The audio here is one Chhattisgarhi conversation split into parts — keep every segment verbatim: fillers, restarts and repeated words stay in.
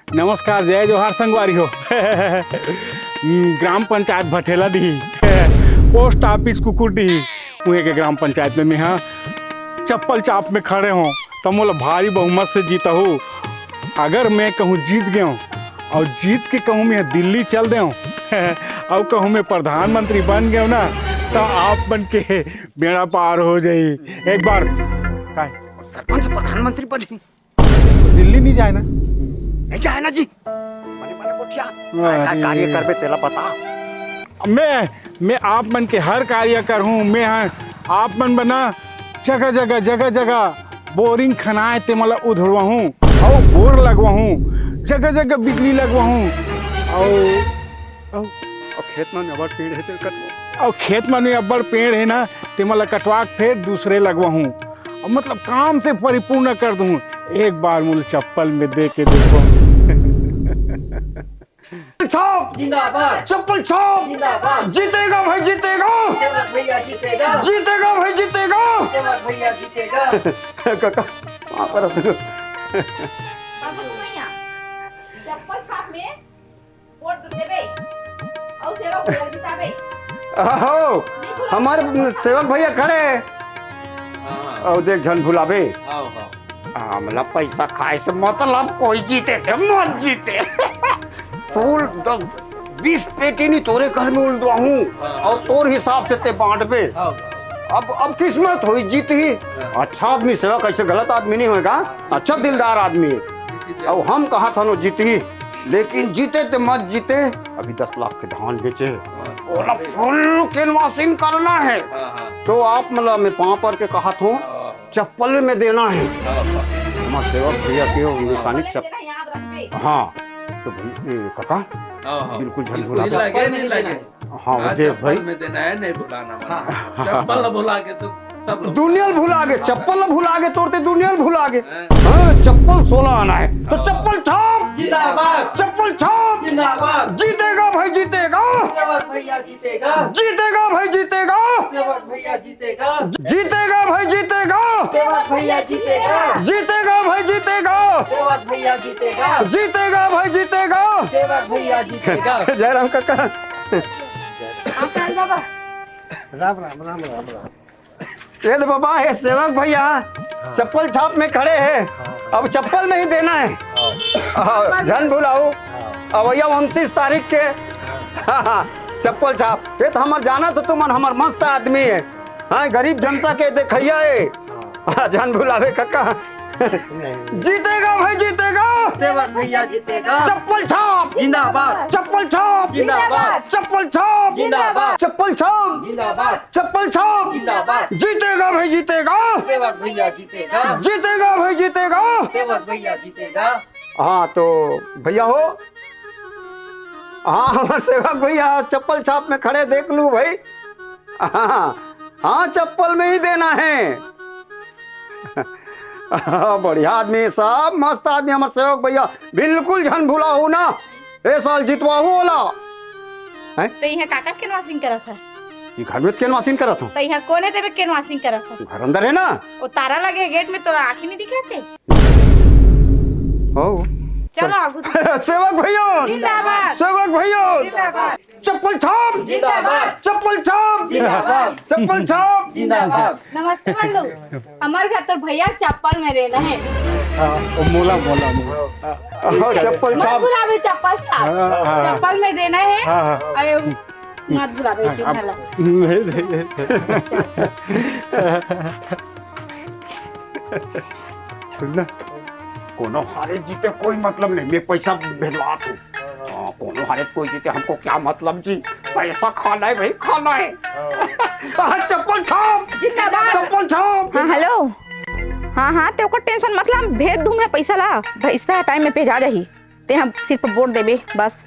नमस्कार, जय जोहार संगवारी हो। हम्म, ग्राम पंचायत भठेला डीही, पोस्ट ऑफिस कुकुर डीही, उहे के ग्राम पंचायत में मेहा चप्पल चाप में खड़े हों, त मोला भारी बहुमत से जीतहू। अगर मैं कहूँ जीत गेंव अउ जीत के कहूँ मैं दिल्ली चल देंव अउ कहूँ मैं प्रधानमंत्री बन गेंव ना, त आप मन के बेड़ा पार हो जाही। एक बार काय? सरपंच प्रधानमंत्री बन दिल्ली नहीं जाए ना? नहीं जाए ना जी। बने बने गोठिया। काय काय कार्य करबे तेला बता। मैं मैं आप मन के हर कार्य करहूँ। मैं ह आप मन बना जगह जगह जगह जगह बोरिंग खनाए ते मला उधड़वाहूँ अउ बोर लगवाहूँ, जगह जगह बिजली लगवाहूँ अउ अउ अउ खेत मन अब्बड़ पेड़ हे ते कटवा अउ खेत मन में अब्बड़ पेड़ हे ना, ते मला कटवा के फेर दूसरे लगवाहूँ। अब मतलब काम से परिपूर्ण कर दूँ। एक बार मोला चप्पल में दे के देखो। छाप जिंदाबाद। चप्पल छाप जिंदाबाद। जीतेगा भाई जीतेगा। सेवक भैया जीतेगा। जीतेगा भाई जीतेगा। सेवक भैया जीतेगा। काका, वहाँ पर बाबू भैया, चप्पल छाप में वोट देबे अउ सेवक भैया जिताबे। आहो, नहीं भुला हमारे सेवक भैया खड़े हैं। हाँ। अउ देख झन भुलाबे। हाँ, हाँ। हमला पैसा खाए से मतलब, कोई जीते ते मत जीते। फूल दस बीस पेटी नहीं तोरे घर में उलदवाहूँ हाँ। अउ तोर हिसाब से ते बांटबे। हाँ। अब अब किस्मत होई जीतही। हाँ। अच्छा आदमी सेवक, ऐसे गलत आदमी नहीं होएगा, अच्छा दिलदार आदमी। जीती जाए। अब हम कहा था नो जीतही, लेकिन जीते ते मत जीते, अभी दस लाख के धान बेचे, ओला फुल कैनवासिंग करना है। हाँ, हाँ। तो आप मतलब मैं पाँव पर के कहा था, हाँ। चप्पल में देना है। हाँ, हाँ। हमारे सेवक भैया के वो निशानी चप-, याद रखबे। हाँ, तो भाई, ए, काका, हाँ, हाँ। बिल्कुल झन भुला नहीं दे। लगे, नहीं लगे। हाँ, हाँ, देख चप्पल भाई। में देना है, नहीं भुलाना मना। हाँ। चप्पल भुला के तो सब लोग दुनिया भुला गे, चप्पल भुला गे, तोर ते दुनिया भुला गे। हाँ। हाँ, चप्पल सोला आना है, तो हाँ। चप्पल छाप। जिंदाबाद। चप्पल छाप। जिंदाबाद। जीतेगा भाई, जीतेगा। सेवक भैया जीतेगा। जीतेगा भाई, जीतेगा। सेवक भैया जीतेगा। जीतेगा भाई, जीतेगा। सेवक भैया जीतेगा। जीतेगा भाई, जीतेगा। सेवक भैया जीतेगा। जीतेगा भाई, जीतेगा। सेवक भैया जीतेगा। जयराम काका। हाँ, काल बाबा। राम राम, राम राम, राम। ये तो बाबा, ये सेवक भैया हाँ। चप्पल छाप में खड़े हैं। हाँ। अब चप्पल में ही देना है। हाँ। हाँ, झन भुलाओ। हाँ। अब भैया उनतीस तारीख के हाँ, हाँ, चप्पल छाप। ये तो हमार जाना तो तुमन हमार मस्त आदमी है। हाँ, गरीब जनता के देखैया है। हाँ। हाँ, झन भुलावे काका। नहीं। जीतेगा भाई, जीतेगा। सेवक भैया जीतेगा। चप्पल छाप। जिंदाबाद। चप्पल छाप। जिंदाबाद। चप्पल छाप। जिंदाबाद। चप्पल छाप। जिंदाबाद। चप्पल छाप। जिंदाबाद। जीतेगा भाई, जीतेगा। सेवक भैया जीतेगा। जीतेगा भाई, जीतेगा। सेवक भैया जीतेगा। हाँ, तो भैया हो, हाँ, हमार सेवक भैया चप्पल छाप में खड़े, देख लू भाई। हाँ, हाँ, चप्पल में ही देना है। बढ़िया आदमी, सब मस्त आदमी, हमार सेवक भैया, बिल्कुल झन भुलाहू ना। ए साल जितवाहू ओला। हैं? तो यहाँ काकर कैनवासिंग करत है? ये घर में तो कैनवासिंग करत हूँ। तो यहाँ कोन हे तेबे कैनवासिंग करत है? घर अंदर है ना। वो तारा लगे गेट में, तो आँखी नहीं दिखाते? हो। चलो, आगू। सेवक भैया। जिंदाबाद। सेवक भैया। जिंदाबाद। चप्पल छाप। जिंदाबाद। चप्पल छाप। जिंदाबाद। चप्पल छाप। जिंदाबाद। नमस्ते बड़लू। हमार घर तोर भैया चप्पल में देना है। हाँ, ओ मोला, मोला, मोला। हाँ, चप्पल मत छाप। भुलावे, चप्पल छाप। हाँ, हाँ। चप्पल में देना है। हाँ, हाँ। अरे, मत भुलावे, हाँ, इसे अब भला। सुन ना, कोनो हारे जीते कोई मतलब नहीं, मैं पैसा भेजवा तू। हाँ, कोनो हारे कोई जीते, हमको क्या मतलब जी, पैसा खाना है भाई, खाना है। हाँ, चप्पल छाप। जिंदाबाद। चप्पल छाप। हाँ, हेलो। हाँ, हाँ, ते ओकर टेंशन मत ला, भेज दूँ मैं पैसा ला, पैसा टाइम में भेजा जाही। ते हम सिर्फ वोट देबे, बस।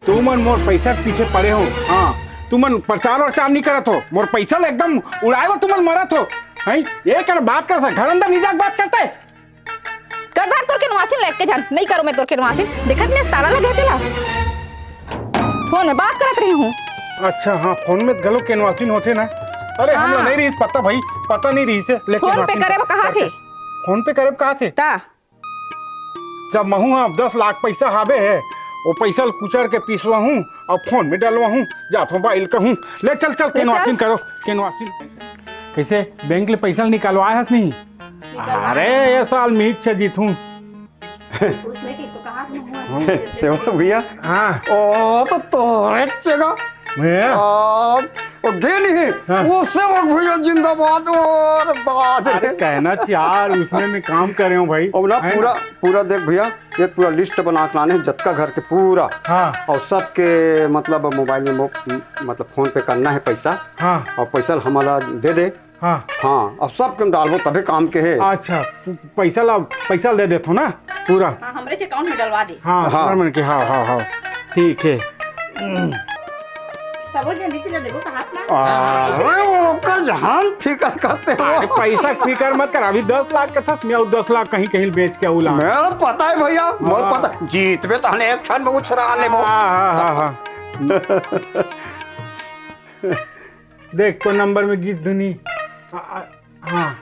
तुमन मोर पैसा के पीछे पड़े हो। हाँ, तुमन प्रचार वरचार नहीं करत हो, मोर पैसा ला एकदम उड़ाए बर तुमन मरत हो। हैं, ये कर बात करत है, घर अंदर नहीं जाके बात करते। कर डार तोर कैनवासिंग ला एक्के झन, नहीं करो मैं तोर कैनवासिंग। देखत मैं तारा लगे तेला। फोन में बात करत रही हूँ। अच्छा, हाँ, फोन में घलो कैनवासिंग होथे ना। अरे, हाँ। हमला नहीं रही पता भाई, पता नहीं रही से, लेकिन फोन पे करे बर कहा थे। फोन पे करे बर कहा थे। ता। जब महूं ह दस लाख पैसा हावे हे, वो पैसा ल कुचर के पिसवा हूं अउ फोन में डलवा हूं, जात हूं बाइल कहूं। ले चल, चल, ले चल। केनवासिन करो, केनवासिन। कैसे बैंक ले पैसा निकलवाए हस नहीं? निकलवाए अरे, हूं। ये साल मीच से जीतूं। पूछने की तो कहा तुम हुआ। सेवक भैया। हाँ। ओ, तो तोरे चेगा। भैया। आ, ओ, गे नहीं। हाँ। वो सेवक भैया जिंदाबाद। ओ, अरे दाद रे। अरे, कहना चाहिए यार, उसमें मैं काम कर रहे हूँ भाई। अब ना है पूरा, ना? पूरा देख भैया, ये पूरा लिस्ट बना के लाने हैं, जतका घर के पूरा। हाँ। और सबके, मतलब, मोबाइल में मो-, मतलब, फोन पे करना है पैसा। हाँ। और पैसा हमारा दे दे। हाँ। हाँ, अब सबके में डालबो तभे काम के है। अच्छा, पैसा ला, पैसा दे देथो ना पूरा। हाँ, हमरे के अकाउंट में डलवा दे। हाँ, हाँ। हमर मन के, हाँ, हाँ, हाँ, ठीक है। सबो झन से ले देबो, कहास ना। अरे, वो ओकर जहान फिकर करते हो। अरे, पैसा फिकर मत कर, अभी दस लाख का था, मैं वो दस लाख कहीं, कहीं बेच के उला। मैं पता है भैया, मोर हाँ। पता, जीतबे तो हने एक क्षण में उछरा लेबो। हाँ, हाँ, हाँ, हाँ। देख तो नंबर में गीत धुनी। आ, आ, हाँ।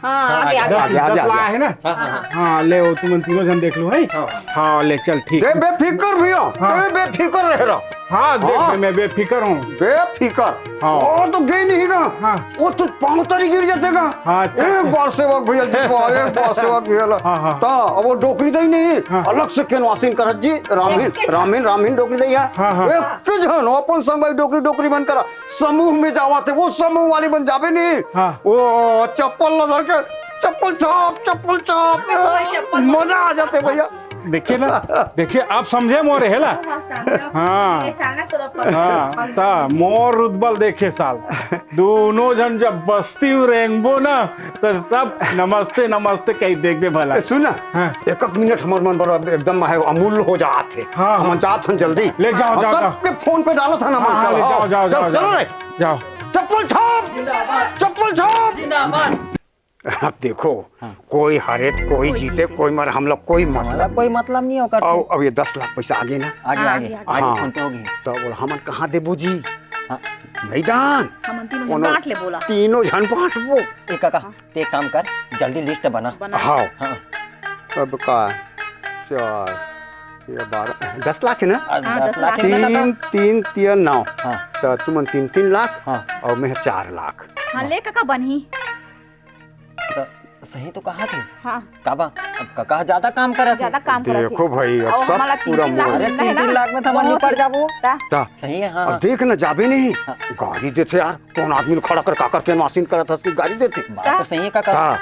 हाँ, हाँ, आगे, आगे। दस, आगे, आगे, दस आगे। लाख है ना? हाँ, हाँ, हाँ। हाँ, ले, वो तुमन तीनों जन देख लो, है? हाँ। हाँ, ले, चल, ठीक। दे बेफिकर भैया, हाँ। दे बेफिकर रह रहा। हाँ, देख, हाँ। मैं बेफिकर हूँ। बेफिकर। हाँ। वो तो गई नहीं गा। हाँ। वो तो पाँव तरी गिर जाते गा। हाँ, अच्छा, एक अच्छा। बार सेवक भैया जितवा, एक बार सेवक भैया ला। हाँ, हाँ। ता, अब वो डोकरी दई नहीं, हाँ। अलग से केनवासिन करत जी, रामहीन, एक के रामहीन, रामहीन डोकरी दई है। हाँ, हाँ। एक के झन, अपन संग भाई डोकरी, डोकरी मन करा। समूह में जावत हे, वो समूह वाली मन जाबे नहीं। हाँ। वो चप्पल ला धर के, चप्पल छाप, चप्पल छाप। चप्पल, चप्पल। मजा आ जाते भैया। देखिए ना, देखिए, आप समझे मोर हेला। हाँ, समझो। हाँ। ये साला तो रप्पा। हाँ, ता मोर रुतबा ल देखे साल। दोनों जन जब बस्ती में रेंगबो ना, तो सब नमस्ते, नमस्ते कही देखबे भला। ए, सुन ना, हाँ। एक, एक मिनट हमर मन बर एकदम है, अमूल्य हो जात हे। हाँ, हम हाँ। जात हन जल्दी। ले जाओ, हम जाओ, जाओ। सबके फोन पे डालत हन, हाँ, हाँ, ले जाओ, जाओ, जाओ, चलो, जाओ, चलो जाओ। रे। जाओ। चप्पल छाप, चप्पल छाप। जिंदाबाद। अब देखो, हाँ। कोई हारे, कोई कोई जीते, जीते। कोई मरे, हम लोग कोई मतलब मतलब कोई नहीं। मतलब नहीं ओकर से। अब, अब ये दस लाख पैसा आगे ना। आगे, हाँ, आगे, आगे, आगे। आगे हाँ। फोन पे होगी। तो बोला, हमन कहाँ देबो जी? हाँ। नहीं दान। हमन तीनों जन कोनो बांट लेबो ला। तीनों जन बांटबो। ए काका, हाँ। ते काम कर, जल्दी लिस्ट बना। बना। हाँ। हाँ। अब का? चार, ये बारह, दस लाख है ना? अब हाँ, दस दस लाख लाख। है ना, तीन, काका? तीन, तीन, नौ। हाँ। तो तुमन तीन, तीन लाख हाँ। और मैं चार लाख। हाँ, ले काका बनही। तो सही तो कहा थी। हाँ। काबा, अब काका ज्यादा काम करत हे। ज्यादा काम करत हे। देखो भाई, अब और सब हमारा तीन, पूरा तीन लाख मोर। अरे, मिलना है तीन, ना? तीन लाख में तो हमन बहुत निपट जाबो। ता। ता। सही है, हाँ, अब हाँ। देख ना, जाबे नहीं। हाँ। गाड़ी देथे यार, कौन आदमी ल खड़ा कर काकर केनवासिन करत हस कि गाड़ी देथे? बात तो सही है, काका। ता।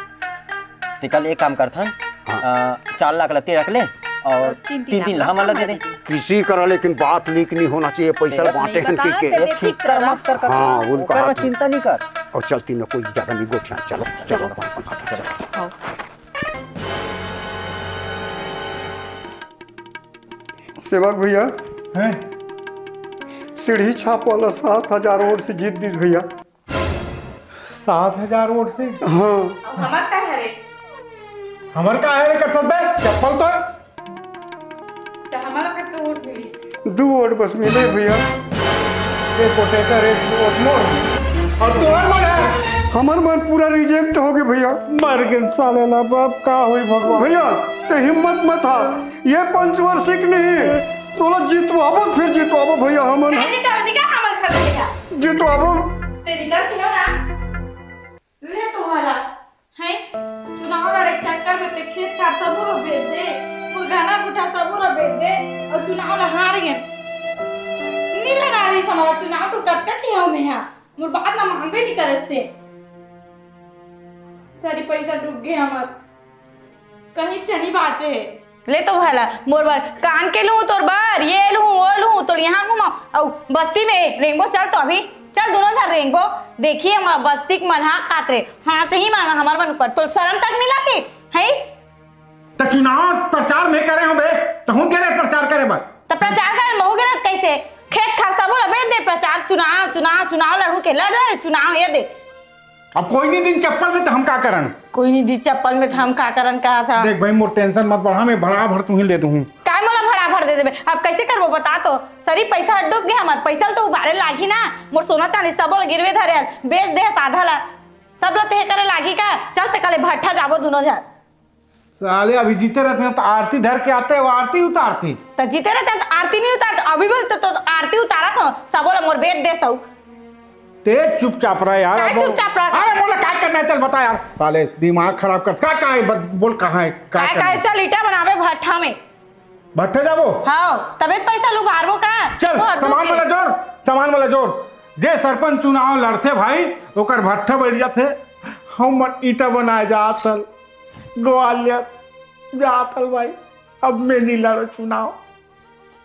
ते कल एक काम करथन, हाँ। अ, चार लाख ला ते रख ले और तीन, तीन तीन, तीन लाख ला हमन ला दे दे। किसी करा, लेकिन बात लीक नहीं होना चाहिए, पैसा गलत बांटे नहीं हैं बता, कि के। तेरे फिकर मत कर, काका। हाँ, उनका ओकर हाथ में। चिंता नहीं कर। और चल, तीनों कोई ज्यादा नहीं गोठिया, चलो, चलो, चलो। आओ। सेवक भैया, हैं? सीढ़ी छाप वाला सात हजार वोट से जीत दिस भैया। सात हजार वोट से? हाँ। अब हमर का है रे? हमर का है रे, कथत बे? चप्पल तो। तो हमारा कतका वोट मिलिस? दू वोट बस मिले भैया। एक वोट एकर, एक वोट मोर। और तुम्हार मन है? हमर मन पूरा रिजेक्ट हो गए भैया। मर गए साले ला बाप, का होई भगवान? भैया, ते हिम्मत मत हार। ये पंचवार्षिक नहीं, तोला जितवाबो, फिर जितवाबो भैया हमन। ऐसे कर दिखा हमर घर में दिखा। जितवाबो। तेरी गलती हो ना। ले तो वाला, हैं? चुनाव लड़े के चक्कर में ते खेत खार सबो ला बेच दे, मोर गहना गुठा सबो ला बेच दे, और चुनाव ला हार गेन। नी लड़ा रही हमारा चुनाव, तो कतका किया हूँ मैं यहाँ। मोर बात ना मानबे नहीं करे से। सारी पैसा डूब गए हमार। कहीं चनी बाचे हे। ले तो भला, मोर बर कान के लूं तोर बर, ये लूं, वो लूं, तोर यहाँ घुमाओ। अउ बस्ती में रेंगबो, चल तो अभी, चल दोनों झन रेंगबो। देखिए, हमारा बस्ती के मन हा खात रे, हाँ, ते ही माना हमार मन ऊपर, तोर शर्म तक नहीं लागे, हैं? त चुनाव प्रचार में करे हो बे, त हूँ के रे प्रचार करे बर? त प्रचार करे, महू के ना कैसे? खेत खार सबो ला बेच दे, प्रचार, चुनाव, चुनाव, चुनाव लड़ू के, लड़, लड़, चुनाव ये दे। अब कोई नहीं दिन चप्पल में, तो हम का करन? कोई नहीं दिन चप्पल में, तो हम का करन, कहा था। देख भाई, मोर टेंशन मत बढ़ा, मैं भड़ा भड़ तुही दे दूँ। काय मोला भड़ा भड़ दे देबे? अब कैसे करबो बता तो? सरी पैसा डूब गया हमार, पैसा तो उबारे लागी ना। मोर सोना चांदी सब ला गिरवे धरे हस, बेच दे हस आधा ला, सब ला तेह करे लागी का? चल ते काले भट्ठा जाबो दोनों झन। साले अभी जीते रहते हैं तो आरती धर के आते हैं, वो आरती उतारती। त जीते रहते हैं तो आरती नहीं उतारत, अभी बोल तो, तो आरती उतारत हो, सबो ला मोर बेद दे सऊ। ते चुपचाप रह यार। काय अब बोल। चुपचाप रह? अरे मोला काय करना है, चल बता यार। साले दिमाग खराब कर, का का है, ब- बोल कहाँ है, का काय करना काय? है? चल ईटा बनावे भट्ठा में। भट्ठे जाबो? हाँ, तबे तो पैसा लुभारबो का? चल, वो हर सामान दू वाला जोर, सामान वाला जोर। जे सरपंच चुनाव लड़थे भाई, ओकर भट्ठा बैठ जाथे। हम ईटा बनाए जात हन, ग्वालियर जात हन भाई। अब मैं नहीं लड़ो चुनाव,